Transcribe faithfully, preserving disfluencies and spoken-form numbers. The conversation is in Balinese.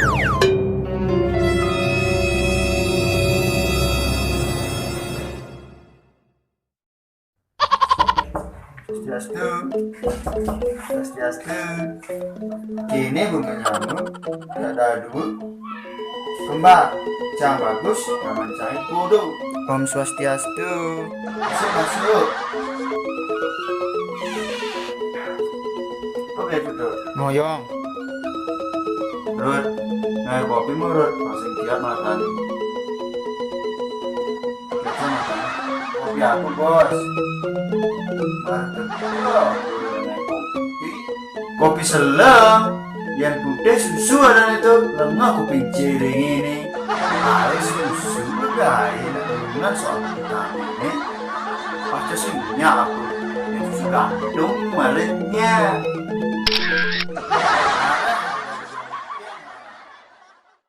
Swastiastu. Swastiastu. Kéné bunga jamu, ada dua. Kembang, cang bagus, taman cang kudu. Om Swastiastu. Masuk, masuk. Kok kayak gitu? Moyong. Rut, nah, kopi mu, Rut, masih kiat matani. Kopi aku, Bos. Mantep. Kopi selem, yang putih susu ada itu, lengah kopi ciring ini. Air susu gaé, nak soal kita ini. Pasti sih punya aku. Yang susu kandung, marahnya.